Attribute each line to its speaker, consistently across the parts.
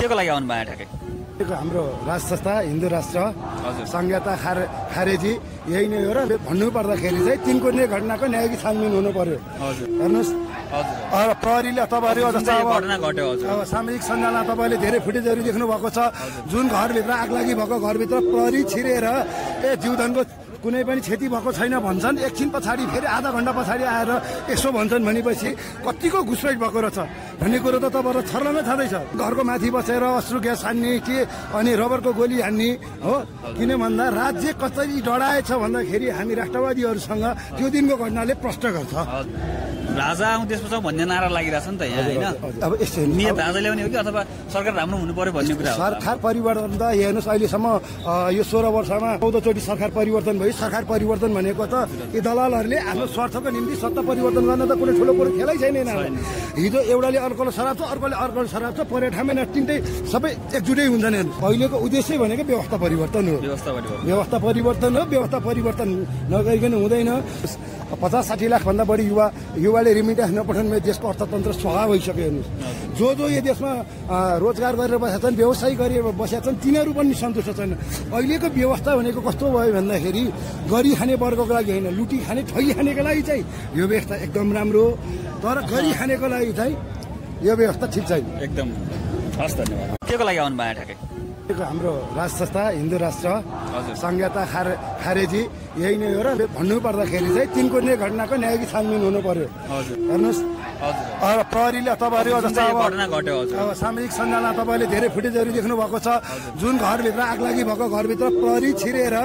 Speaker 1: केको लागि आउनु भयो ठ्याक्कै?
Speaker 2: हाम्रो राष्ट्र संस्था हिन्दू राष्ट्र संहिता खारेजी यही नै हो र भन्नुपर्दाखेरि चाहिँ तिनकोने घटनाको न्यायिक छानबिन हुनु पर्यो। हेर्नुहोस् प्रहरीले तपाईँहरू अब सामाजिक सञ्जालमा तपाईँले धेरै फुटेजहरू देख्नु भएको छ। जुन घरभित्र आगलागी भएको घरभित्र प्रहरी छिरेर जीवधनको कुनै पनि क्षति भएको छैन भन्छन्, एकछिन पछाडि फेरि आधा घन्टा पछाडि आएर यसो भन्छन् भनेपछि कतिको घुसपैठ भएको रहेछ भन्ने कुरो त तपाईँहरू छर्लङ्गै छँदैछ। घरको माथि बसेर अश्रु ग्यास हान्ने के अनि रबरको गोली हान्ने हो, किन भन्दा राज्य कसरी डराएछ भन्दाखेरि हामी राष्ट्रवादीहरूसँग त्यो दिनको घटनाले प्रष्ट गर्छ।
Speaker 1: राजा आउँ त्यसपछि भन्ने नारा लागिरहेछ नि त यहाँ, होइन?
Speaker 2: अब यस्तो
Speaker 1: नियत राजा ल्याउने हो कि अथवा सरकार राम्रो हुनु पर्यो भन्ने कुरा हो?
Speaker 2: सरकार परिवर्तन त हेर्नुहोस्, अहिलेसम्म यो 16 वर्षमा 14 चोटि सरकार परिवर्तन भयो। सरकार परिवर्तन भनेको त यी दलालहरूले आफ्नो स्वार्थको निम्ति सत्ता परिवर्तन गर्न त कुनै ठुलो कुरो खेलै छैन। हिजो एउटाले अर्कोले सराप्छ, अर्कोले अर्कोले सराप्छ, परे ठाउँमा नटिन्दै सबै एकजुटै हुन्छन्। अहिलेको उद्देश्य भनेको व्यवस्था परिवर्तन हो। व्यवस्था परिवर्तन नगरिकन हुँदैन। 50-60 लाख भन्दा बढी युवाले रिमिटेन्स नपठाउनु देशको अर्थतन्त्र स्वाहा भइसक्यो। हेर्नुहोस्, जो यो देशमा रोजगार गरेर बसेका छन्, व्यवसाय गरेर बसेका छन्, तिनीहरू पनि सन्तुष्ट छैन। अहिलेको व्यवस्था भनेको कस्तो भयो भन्दाखेरि गरी खाने वर्गको लागि होइन, लुटी खाने ठगी खानेको लागि चाहिँ यो व्यवस्था एकदम राम्रो, तर गरी खानेको लागि चाहिँ यो व्यवस्था ठिक छैन
Speaker 1: एकदम। हस्, धन्यवाद। केको लागि आउनु भयो ठ्याक्कै?
Speaker 2: हाम्रो राष्ट्र संस्था हिन्दू राष्ट्र संहिता खारेजी यही नै हो र भन्नुपर्दाखेरि चाहिँ तिनकोने घटनाको न्यायिक छानबिन हुनु पर्यो। हेर्नुहोस् प्रहरीले तपाईँहरू अब सामाजिक सञ्जालमा तपाईँले धेरै फुटेजहरू देख्नु भएको छ। जुन घरभित्र आगलागी भएको घरभित्र प्रहरी छिरेर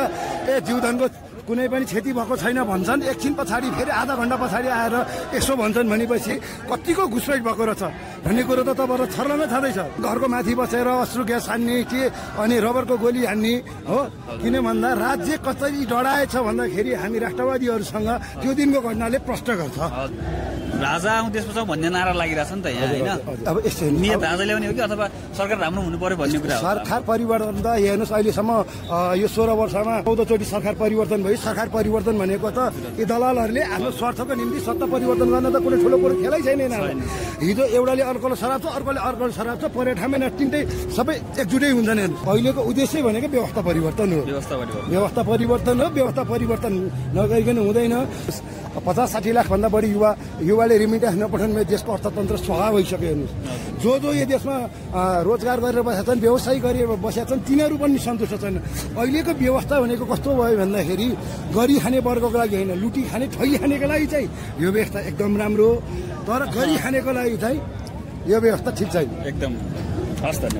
Speaker 2: जीवधनको कुनै पनि क्षति भएको छैन भन्छन्, एकछिन पछाडि फेरि आधा घन्टा पछाडि आएर यसो भन्छन् भनेपछि कतिको घुसपैठ भएको रहेछ भन्ने कुरो त तपाईँहरू छर्लङ्गै छँदैछ। घरको माथि बसेर अश्रु ग्यास हान्ने के अनि रबरको गोली हान्ने हो, किन भन्दा राज्य कसरी डराएछ भन्दाखेरि हामी राष्ट्रवादीहरूसँग त्यो दिनको घटनाले प्रष्ट गर्छ।
Speaker 1: राजा आउँ त्यसपछि भन्ने नारा लागिरहेछ नि त यहाँ, होइन?
Speaker 2: अब यस्तो
Speaker 1: नियत राजा ल्याउने हो कि अथवा सरकार राम्रो हुनु पर्यो भन्ने कुरा हो?
Speaker 2: सरकार परिवर्तन त हेर्नुहोस्, अहिलेसम्म यो 16 वर्षमा 14 चोटि सरकार परिवर्तन भयो। सरकार परिवर्तन भनेको त यी दलालहरूले आफ्नो स्वार्थको निम्ति सत्ता परिवर्तन गर्न त कुनै ठुलो कुरो खेलै छैन। हिजो एउटाले अर्कोले सराप्छ, अर्कोले अर्कोले सराप्छ, परे ठाउँमा नटिन्दै सबै एकजुटै हुन्छन्। अहिलेको उद्देश्य भनेको व्यवस्था परिवर्तन हो। व्यवस्था परिवर्तन नगरिकन हुँदैन। 50-60 लाख भन्दा बढी युवाले रिमिटेन्स नपठाउनु देशको अर्थतन्त्र स्वाहा भइसक्यो। हेर्नुहोस्, जो यो देशमा रोजगार गरेर बसेका छन्, व्यवसाय गरेर बसेका छन्, तिनीहरू पनि सन्तुष्ट छैन। अहिलेको व्यवस्था भनेको कस्तो भयो भन्दाखेरि गरी खाने वर्गको लागि होइन, लुटी खाने ठगी खानेको लागि चाहिँ यो व्यवस्था एकदम राम्रो, तर गरी खानेको लागि चाहिँ यो व्यवस्था ठिक छैन
Speaker 1: एकदम। हस्, धन्यवाद।